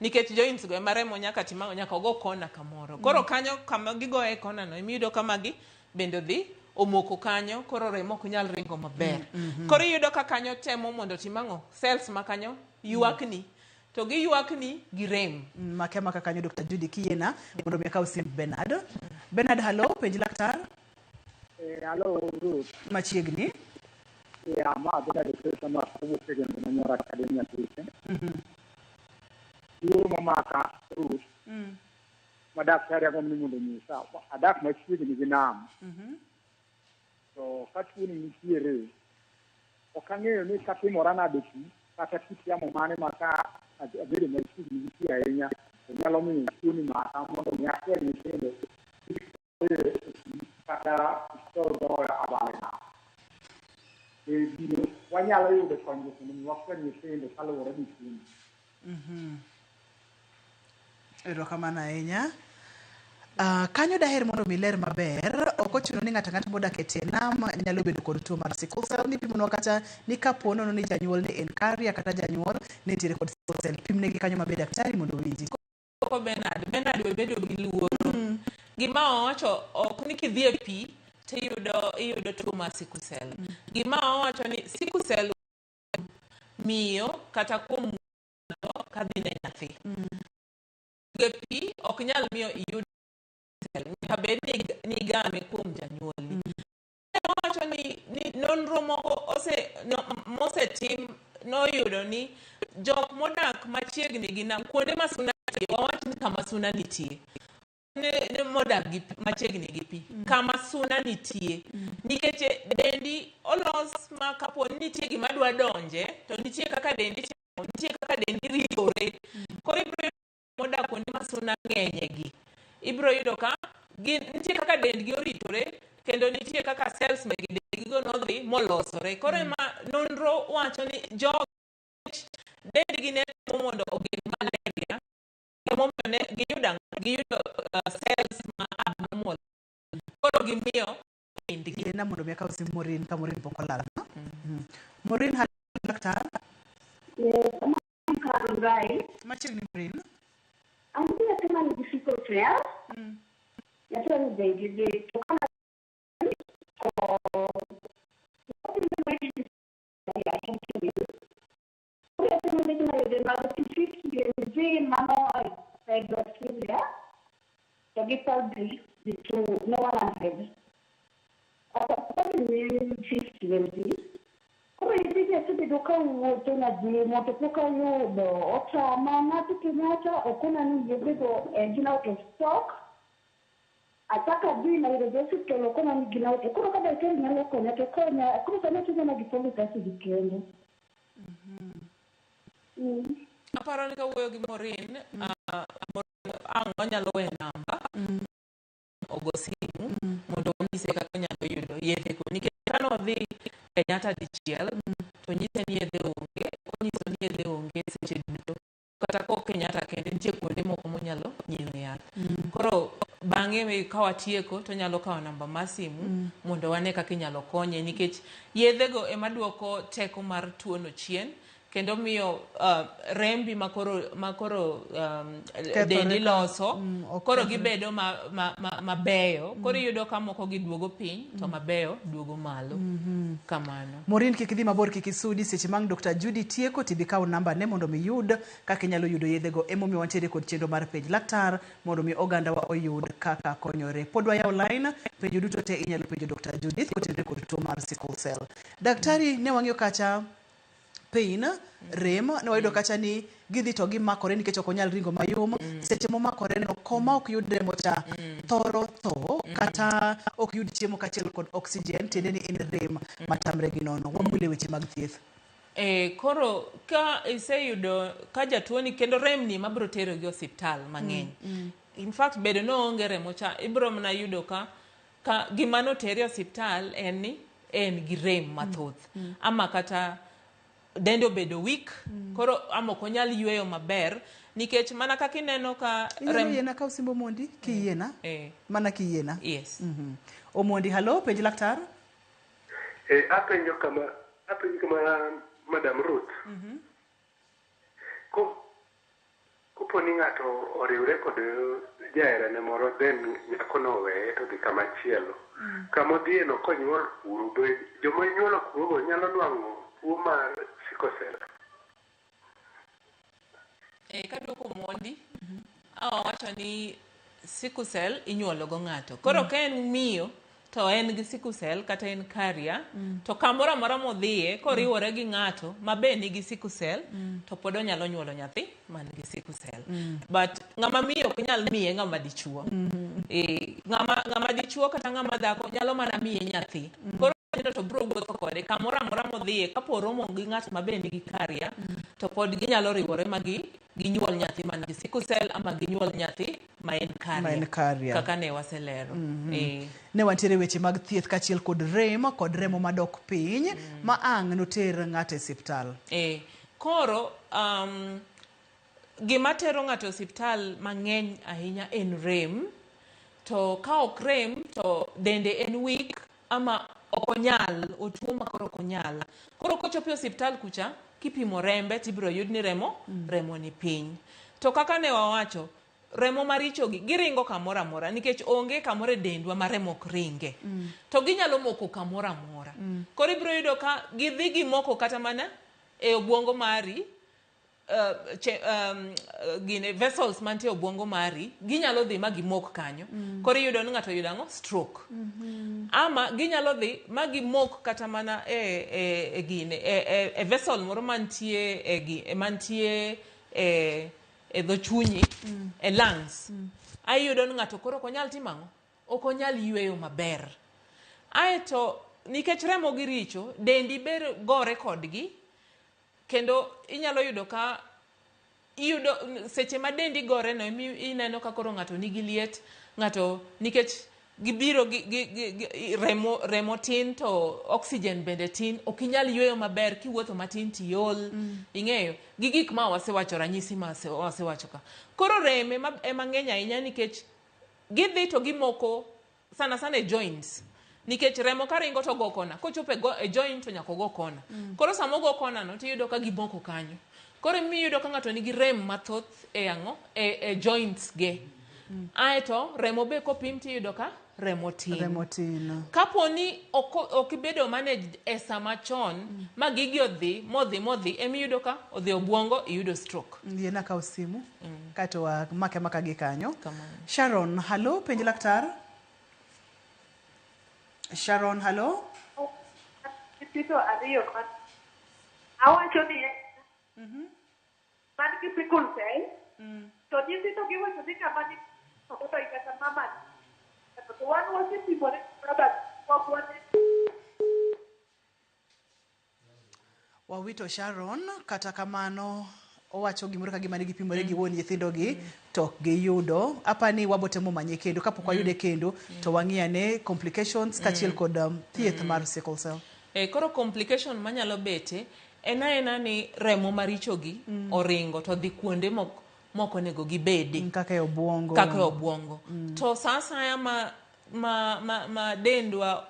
Nikech joints go ema remo nyaka tim ang'o, nyaka ogo kona kamoro. Koro kanyo kama gigoye kona no, emiyudo ka magi bende odhi omoko kanyo, koro remo ok nyal ringo maber. Koro iyudo ka kanyo temo mondo otim ang'o, cells ma kanyo ywakni, to giywakni gi rem. Make maka kanyo Dr. Judy kiyiena mondo mi akaw simb Bernard. Bernard, hello, penj laktar. Hello, Ruth. Machiegni. Yeah, ma Bernard Pesa ma kowuok e gwenge ma Nyoro Academy Tuche. Luoro mamaka Ruth, ma daktari agombo ni mondo onyisa. Adak machiegni gi nam. To ka tuoni nitiere, ok ang'eyo ni katimora nade pi, kata kit yamo mane ma ka abedo machiegni gi pi ahinya, to nyalo miyo tuoni maka mondo mi akwer nyithindo kik kata thor goyo abal e nam. E gino wanyalo yudo konyruok mondo mi wakwer nyithindo kaluwore gi tuoni. Erokamano ahinya. Kanyo daher mondo mi ler maber, ok ochuno ni ng'ato ang'ata modak e tie nam nyalo bedo kod tuo mar sickle cell. Nipimonwa kata ni kapo nono ni janyuol ni en carrier kata janyuol ne nitiere kod sickle cell. Pimnegi kanyo maber daktari mondo owinji. Koko Bernard, Bernard we bedo gi luoro. Gima owacho ok ni kidhi e pi tiyudo iyudo tuo mar sickle cell. Gima owacho ni sickle cell miyo kata kuom ng'ato kadhi ne nyathi. E pi ok nyal miyo iyud cell. Nyaka bed ni igame kuom janyuolni. Owacho ni nonro moko ose, no, mosetim noyudo ni jok modak machiegni gi nam, kuonde ma suna nitie, wawach ni kama suna nitie, ne modak gi machiegni gi pi, kama suna nitie, nikech dendi olos ma kapo ni nitie gima dwa donje, to nitie kaka dendi timo, nitie kaka dendi ritore. Koro ibiro yudo modak kuonde ma suna ng'enye gi, ibiro yudo ka gin nitie kaka dendgi oritore, kendo nitie kaka cells meg dendgi go nodhi molosore. Koro ema nonro wacho ni jogi dendgi ne temo mondo ogeng' malaria, emomiyo ne giyudo ang'o? Giyudo cells ma abnormal. Koro gimiyo dendgi. Yiena mondo mi akaw sim Maureen ka Maureen pok olal. Maureen, hello laktar. Yes, I'm Machiegni Maureen. Anasema ni sickle cell. Nasema ni zaidi kutokana Koro nyithindo asebedo kawuotho najimo to pok ayudo otama ng'ato Kenyatta okona ni yedhego gin out of stock. Achako adhi Nairobi Hospital okona ni gin out. Koro ka daktari nyalo konya to konya. Koro sani atiyo mana gi folic acid kende. Aparo ni kawuoyo gi Maureen, Maureen ang' wanyalo weyo namba ogo simu mondo wanyise kaka onyalo yudo yedhe go. Nikech kane odhi Kenyatta dichiel, to nyise ni yedhe onge, onyiso ni yedhe onge seche duto. Kata kok Kenyatta kende, nitie kuonde moko monyalo nyiewo yath. Koro bang'e ka watieko to onyalo kawo namba mar simu mondo wane kaka inyalo konye nikech yedhego ema duoko teko mar tuono chien. Kendo miyo rembi makoro makoro Kethore dendi loso ok koro kethre. gibedo mabeyo koro iyudo ka moko giduogo piny to mabeyo duogo malo. Kamano. Maureen, kik idhi mabor, kik isudi seche mang' Dr. Judy tieko tibi kaw namba ne mondo mi yud kaka inyalo yudo yedhego. Emomiyo wantiere kod chenro mar penj laktar mondo mi ogandawa oyud kaka konyore. Pod wayawo line, penjo duto te inyalo penjo Dr. Judith kotenore kod tuo mar sickle cell. Daktari, ne wang'iyo kacha pain, rem, ne wayudo kacha ni gidhi to gimakore nikech ok onyal ringo mayom. Seche momakore no, koma ok yud remo cha thoro tho kata ok yud chiemo kaachiel kod oxygen, tiende ni en rem matamre gi nono. Wamule weche mag thieth. Koro ka iseyudo ka jatuo ni kendo rem ni mabiro tero gi osiptal mang'eny. In fact, bedo ni oonge remo cha ibiro mana yudo ka gima notere osiptal en ni en gi rem mathoth. Ama kata dende obedo weak, koro ama ok onyal yweyo maber nikech mana kaka ineno ka Inyalo rem yiena kaw simb Omondi kiyiena? Mana kiyiena? Yes. Omondi, hello, penj laktar. Apenjo kama Madam Ruth. Kopo ni ng'ato oriwre kod jaherane moro, then nyakono oweye to dhi kama chielo. Kama odhiye no konyuol kuro, be joma onyuolo kurogo nyalo nwang'o tuo mar sickle cell? Kaduoko Omondi, awacho ni sickle cell inyuolo go ng'ato. Koro ka en miyo to en gi sickle cell kata en carrier, to kamoro amora modhiye koriwore gi ng'ato ma be nigi sickle cell, to pod onyalo nyuolo nyathi man gi sickle cell. But ng'ama miyo ok nyal miye ng'ama dichuo. Ng'ama dichuo kata ng'ama dhako nyalo mana miye nyathi. Koro nyithindo to biro wuotho kode kamoro amora modhiye kapo oromo gi ng'at ma be nigi carrier, to pod ginyalo riwore ma ginyuol nyathi man gi sickle cell ama ginyuol nyathi ma en Ma en carrier. carrier. Kaka ne waselero. Ne wantiere weche mag thieth kaachiel kod rem kod remo madok piny ma ang' noter ng'ato e osiptal. Koro gima tero ng'ato e osiptal mang'eny ahinya en rem. To ka ok rem to dende en weak ama ok onyal, otuo ma koro ok onyal. Koro kochopo e osiptal kucha, kipimo rembe tibiro yud ni remo ni piny. To kaka ne wawacho, remo maricho gi giringo kamoro amora nikech onge kamoro e dendwa ma remo ok ringe. To ginyalo moko kamoro amora. Koro ibiro yudo ka gidhi gimoko kata mana e obwongo mari, gine vessels mantie e obwongo mari ginyalo dhi ma gimok kanyo. Koro iyudo ni ng'ato oyudo ang'o? Stroke. Ama ginyalo dhi ma gimok kata mana e gine e vessel moro mantie e mantie e dho chunyi, e lungs. Ai iyudo ni ng'ato koro ok onyal timo ang'o? Ok onyal yweyo maber. Aeto nikech remo gi richo, dendi ber gore kodgi kendo inyalo yudo ka iyudo seche ma dendi gore no emi ineno ka koro ng'ato nigi liet ng'ato nikech gibiro gi remo tin to oxygen bende tin, ok inyal yweyo maber, kiwuotho matin tiol. Ing'eyo gi gik ma wasewacho, ranyisi ma wasewacho ka koro rem ema ng'eny ahinya nikech gidhi to gimoko sana sana e joints nikech remo karingo to go kona kochopo e joint to nyaka ogo kona. Koro sama ogo kona no tiyudo ka gimoko kanyo, koro emiyudo ka ng'ato nigi rem mathoth e ang'o e joints ge. Aeto remo be kopim tiyudo ka remo tin. Remo tin. Kapo ni ok ibedo managed e sama chon ma gigi odhi modhi modhi, emiyudo ka odhi obwongo, iyudo stroke. Yiena kaw simu kaeto wamake maka gi kanyo. Kamano. Sharon, hello, penj laktar. Sharon, hello. Nyithindo ariyo ma awacho ni man gi sickle cell, to nyithindo giwacho ni ng'ama ni to kata mama to wan wasepimore baba ok wane. Wawito Sharon, kata kamano owacho gimoro ka gima ne gipimore gi wuon nyithindogi to ok giyudo. Apani wabotemo manye kendo kapok wayude kendo to wang'i ane complications kaachiel kod thieth mar sickle cell. Koro complication manyalo bete en aena ni remo marichogi oringo to dhi kuonde mok onego gibede. Kaka e obwongo. Kaka e obwongo. To sa asaya ma dendwa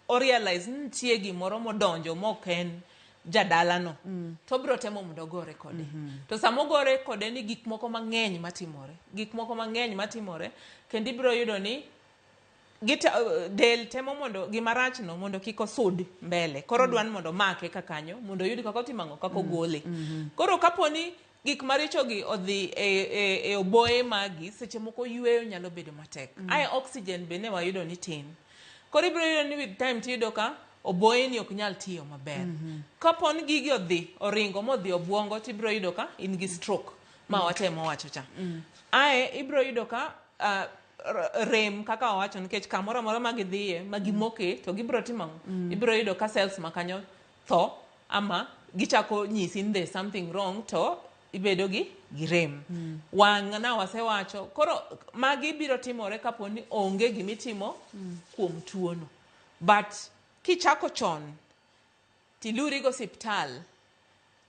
orealize ni nitie gimoro modonjo mok en jadalano to obiro temo mondo ogore kode. To sama ogore kode ni gik moko mang'eny matimore, gik moko mang'eny matimore, kendo ibiro yudo ni del temo mondo gimarach no mondo kik osud mbele. Koro dwan mondo omake ka kanyo mondo oyud kaka otimo ang'o, kaka ogole. Koro kapo ni gik maricho gi odhi e oboye magi, seche moko yweyo nyalo bedo matek. Ae oxygen be ne wayudo ni tin. Koro ibiro yudo ni with time tiyudo ka oboye ni ok nyal tiyo maber. Kapo ni gigi odhi oringo modhi obuongo, tibiro yudo ka in gi stroke ma watemo wacho cha. Ae ibiro yudo ka rem kaka wawacho, nikech kamoro amora ma gidhiye ma gimoke to gibiro timo ang'o? Ibiro yudo ka cells ma kanyo tho ama gichako nyisi ni there's something wrong, to ibedo gi rem. Wang' na wasewacho. Koro magi biro timore kapo ni onge gimitimo kuom tuono. But kichako chon tiluri go osiptal,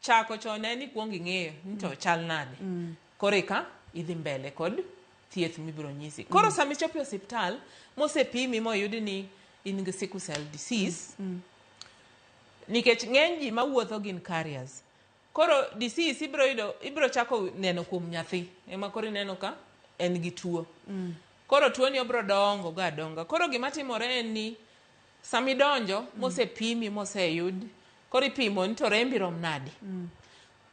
chako chon en ikuong ing'eyo ni to chal nade. Koro eka idhi mbele kod thieth mibiro nyisi. Koro sama ichopo e osiptal mosepimi moyudi ni in gi sickle cell disease, nikech ng'eny ji mawuotho gin carriers. Koro disease ibiro yudo, ibiro chako neno kuom nyathi ema koro ineno ka en gi tuo. Koro tuoni obiro dongo ga adonga. Koro gima timore en ni sama idonjo mosepimi moseyud, koro ipimo ni to rembi rom nade.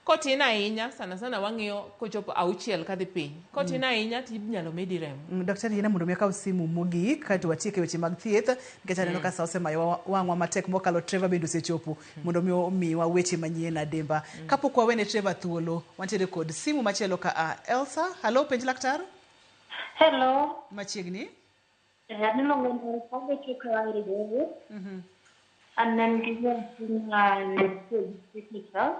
Kotin ahinya, sana sana wang'iyo kochopo 6 kadhi piny. Kotin ahinya to inyalo medi remo. Daktari, yiena mondo mi akaw simu mogik kaeto watiek e weche mag thieth, nikech aneno ka sa osemayo wang'wa matek mokalo. Trevor bende osechopo mondo mi omiwa weche manyien adimba. Kapok wawene Trevor thuolo, wantiere kod simu machielo ka a Elsa. Hello, penj laktar. Hello. Machiegni. Iluongo ni Elsa, agocho ka Eldoret. An gi nyathi ma nitie gi sickle cell.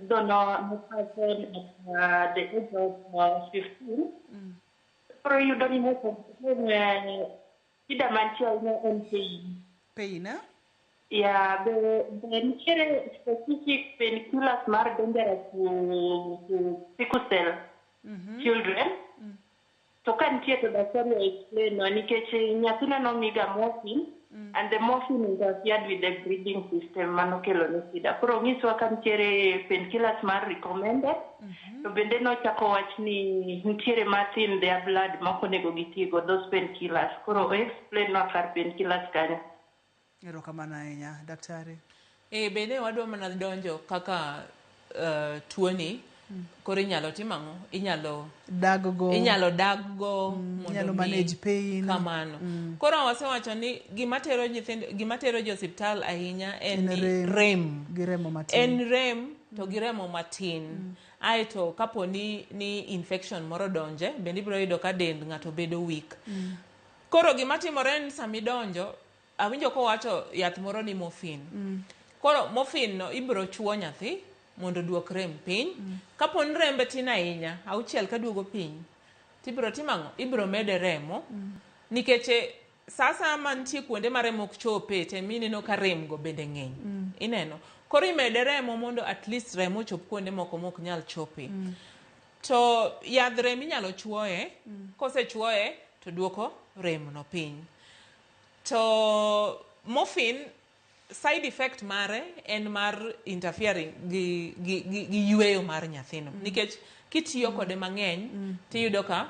Though no person at the age of 15. Koro iyudo ni most of the time shida mantie ahinya en pain. Pain, eh? Yeah, be nitiere specific painkillers mar dangerous to sickle cell children? To ka nitie to daktari o explain nwa, nikech nyathina nomiga morphine and the morphine interfered with the breathing system, manokelo ne shida. Koro onyiswa ka nitiere painkillers mar recommended. To bende nochako wach ni nitiere mathin their blood mok onego gitigo those painkillers. Koro o explain nwa kar painkillers kanyo. Erokamano ahinya, daktari. E bende wadwa mana donjo kaka tuoni koro inyalo timo ang'o? Inyalo dag go. Inyalo dag go mondo inyalo manage pain. Kamano. Koro wasewacho ni gima tero nyithindo, gima tero ji osiptal ahinya en En ni rem. Rem. Gi remo matin. En rem to gi remo matin. Aeto kapo ni infection moro donje, bende ibiro yudo ka dend ng'ato bedo weak. Koro gima timore en sama idonjo, awinjo kowacho yath moro ni morphine. Koro morphine no ibiro chuo nyathi mondo oduok rem piny. Kapo ni rembe tin ahinya, 6 kaduogo piny, tibiro timo ang'o? Ibiro mede remo. Nikech sa asaya ma nitie kuonde ma remo ok chope, to mineno ka rem go bende ng'eny. Ineno. Koro imede remo mondo at least remo ochop kuonde moko mok nyal chope. To yadh rem inyalo chuoye, kosechuoye to duoko rem no piny. To morphine side effect mare en mar interfering gi yweyo mar nyathino. Nikech kitiyo kode mang'eny, tiyudo ka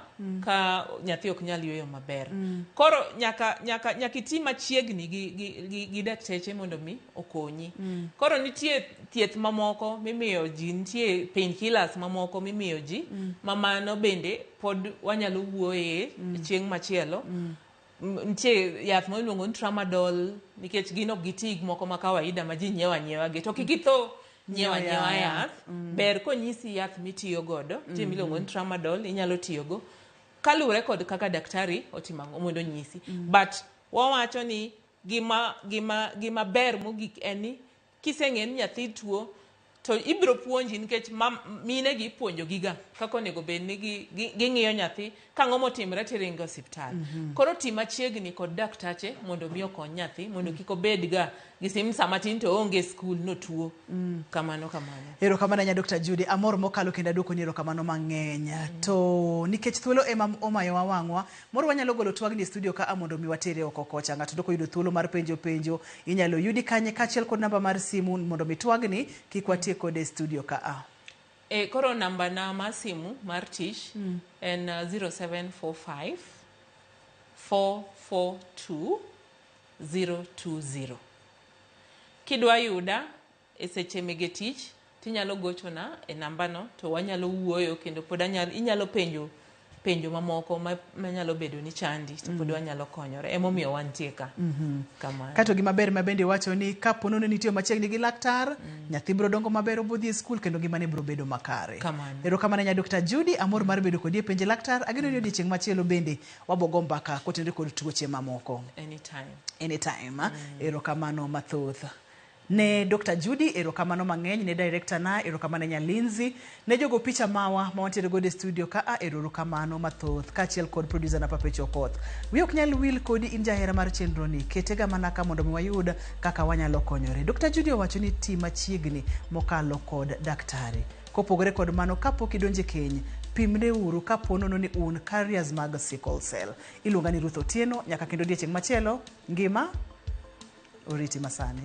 nyathi ok nyal yweyo maber. Koro nyaka iti machiegni gi dakteche mondo mi okonyi. Koro nitie thieth mamoko mimiyo ji, nitie painkillers mamoko mimiyo ji, ma mano bende pod wanyalo wuoye chieng' machielo. Nitie yath ma iluongo ni tramadol, nikech gin ok giti moko ma kawaida ma ji nyiewo anyiewa gi. To kik itho nyiewo anyiewa yath. Ber konyisi yath mitiyo godo, nitie miluongo ni tramadol, inyalo tiyogo kaluwore kod kaka daktari otimo ang'o mondo onyisi. But wawacho ni gima ber mogik en ni kiseng'e ni nyathi tuo, to ibiro puonji, nikech mine gi ipuonjo giga kaka onego bed ni ging'iyo nyathi. Ka ang'o motimre tiringo e osiptal. Koro ti machiegni kod daktache mondo mi okony nyathi mondo kik obed ga gi sim sama tin to oonge e skul notuo. Kamano kamano. Erokamano ahinya Dr. Judy, amor mokalo kendo aduokoni erokamano mang'eny. To nikech thuolo ema omayowa wang'wa, moro wanyalo golo twagni e studio ka a mondo mi watere oko kocha. Ng'ato dok oyudo thuolo mar penjo penjo, inyalo yudi kanye kaachiel kod namba mar simu mondo mi twagni kik watiek kode e studio ka a. E, koro namba na mar simu mar tich en 0745 442 020. Kidwa yuda e seche mege tich tinyalo gochona e namba no to wanyalo wuoyo kendo pod anyalo, inyalo penjo penjo mamoko manyalo bedo ni chandi to pod wanyalo konyore. Emomiyo wantie ka. Kamano. Kato gima ber ma bende wacho ni kapo nono nitie machiegni gi laktar, nyathi biro dongo maber obodhi e skul kendo ngimane biro bedo makare. Kamano. Erokamano ahinya Dr. Judy, amor mar bedo kodi e penje laktar. Ageno ni odiochieng' machielo bende wabogo mbaka kotenore kod tuoche mamoko. Anytime. Anytime. Erokamano mathoth. Ne Dr. Judy, erokamano mang'eny, ne director na, erokamano Nyalinzi, ne jogo picha mawa ma wantiere godo e studio ka a erokamano mathoth, kaachiel kod producer na Papecho Okoth. Wiya ok nyal wil kodi in jahera mar chenro ni, ketega mana ka mondo mi wayud kaka wanyalo konyore. Dr. Judy owacho ni ti machiegni mokalo kod daktari. Kopogore kod mano, kapok idonje keny, pimne uru kapo nono ni un carriers mag sickle cell. Iluonga ni Ruth Otieno, nyaka kendo odiechieng' machielo, ngima oriti masani.